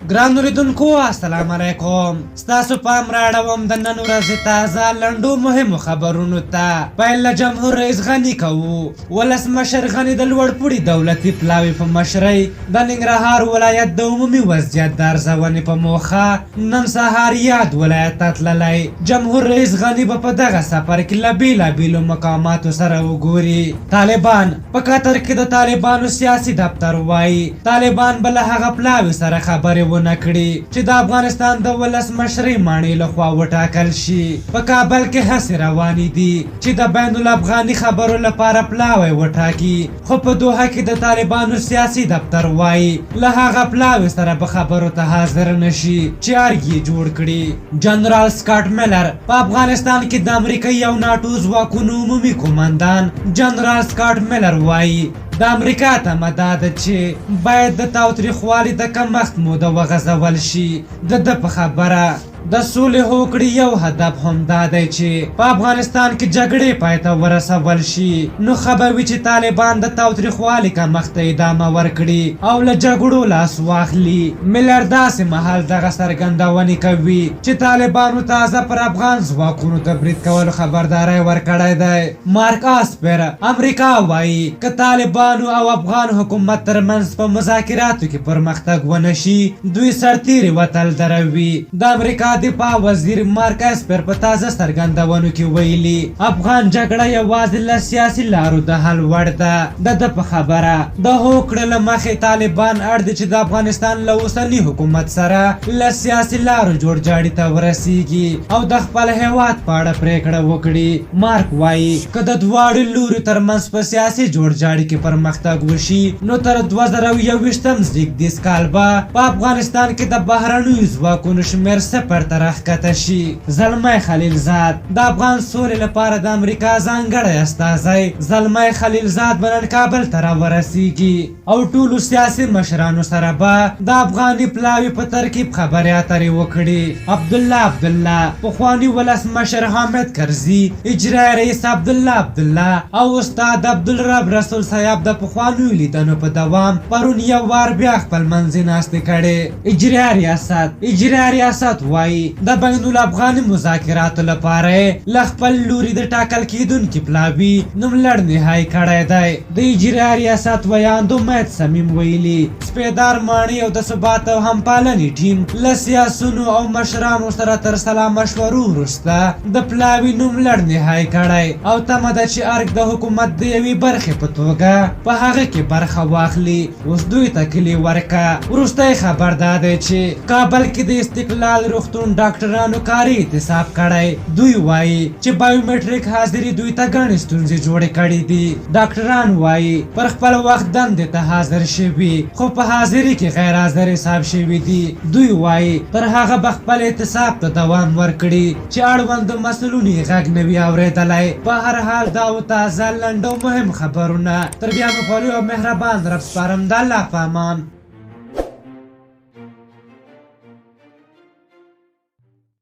ګرانو لیدونکو السلام علیکم، ستاسو پام راړوم د نن ورځې تازه لنډو مهمو خبرونو ته. پیل له جمهور رئیس غني کوو. ولسمشر غني د لوړپوړي دولتي پلاوي په مشرۍ د ننګرهار ولایت د عمومي وضعیت د ارزونې په موخه نن سهار یاد ولایت ته تللی. جمهور رئیس غني به په دغه سفر کې له بېلابېلو مقاماتو سره وګوري. طالبان په قطر کې د طالبانو سیاسي دفتر وايي، طالبان به له هغه پلاوي سره خبرې ونه کړي چې د افغانستان د ولسمشرۍ ماڼۍ له خوا وټاکل شي. په کابل کې هڅې روانې دي چې د بین الافغاني خبرو لپاره پلاوی وټاکي، خو په دوحه کې د طالبانو سیاسي دفتر وايي، له هغه پلاوي سره به خبرو ته حاضر نه شي چې ارګ یې جوړ کړي. جنرال سکاټ میلر په افغانستان کې د امریکایي او ناټو ځواکونو عمومي قومندان جنرال سکاټ میلر وايي، د امریکا تمه دا ده چې باید د تاوتریخوالي د کمښت موده وغځول شي. د ده په خبره، د سولې هوکړې یو هدف هم دا دی چې په افغانستان کې جګړې پای ته ورسول شي، نو ښه به وي چې طالبان د تاوتریخوالي کمښت ته ادامه ورکړي او له جګړو لاس واخلي. میلر داسې مهال دغه څرګندونې کوي چې طالبانو تازه پر افغان ځواکونو د برید کولو خبرداری ورکړی دی. مارک اسپر، امریکا وايي که طالبانو او افغان حکومت ترمنځ په مذاکراتو کې پرمختګ ونه شي، دوی سرتیري وتل دروي. د امریکا دفاع وزیر مارک اسپر په تازه څرګندونو کې ویلي، افغان جګړه یوازې له سیاسي لارو د حل وړ ده. د ده په خبره، د هوکړې له مخې طالبان اړ دي چې د افغانستان له اوسني حکومت سره له سیاسي لارو جوړجاړي ته ورسیږي او د خپل هېواد په اړه پرېکړه وکړي. مارک وايي، که د دواړو لوریو ترمنځ په سیاسي جوړجاړي کې پرمختګ وشي، نو تر 2021 زیږدیز کال به په افغانستان کې د بهرنیو ځواکونو شمېر صفر ته راښکته شي. زلمی خلیلزاد د افغان سولې لپاره د امریکا ځانګړی استازی زلمی خلیلزاد به نن کابل ته راورسیږي او ټولو سیاسي مشرانو سره به د افغاني پلاوي په ترکیب خبرې اترې وکړي. عبدالله عبدالله، پخواني ولسمشر حامد کرزي، اجرائیه رئیس عبدالله عبدالله او استاد عبدالرب رسول سیاف د پخوانیو لیدنو په دوام پرون یو وار بیا خپلمنځي ناستې کړې. اجرائیه ریاست اجرائیه ریاست وايي، د بین الافغاني مذاکراتو لپاره یې له خپل لوري د ټاکل کېدونکي پلاوي نوملړ نهايي کړی دی. د اجرائیه ریاست ویاند امید صمیم ویلي، سپېدار ماڼۍ او د ثبات او همپالنې ټیم له سیاسیونو او مشرانو سره تر سلا مشورو وروسته د پلاوي نوملړ نهايي کړی او تمه ده چې ارګ د حکومت د یوې برخې په توګه په هغه کې برخه واخلي. اوس دوی ته کلي ورکه. وروستی خبر دا دی چې کابل کې د استقلال روغتون ډاکټرانو کاري اعتصاب کړی. دوی وايي چې بایومټریک حاضري دوی ته ګڼې ستونزې جوړې کړې دي. ډاکټران وايي پر خپل وخت دندې ته حاضر شوي، خو په حاضري کې غیر حاضر حساب شوي دي. دوی وايي تر هغه به خپل اعتصاب ته دوام ورکړي چې اړوندو مسؤلونو یې غږ نه وي اورېدلی. په هر حال دا و تازه، لنډ او مهم خبرونه. تر بیا مو په لوی او مهربان رب سپارم. د الله په امان.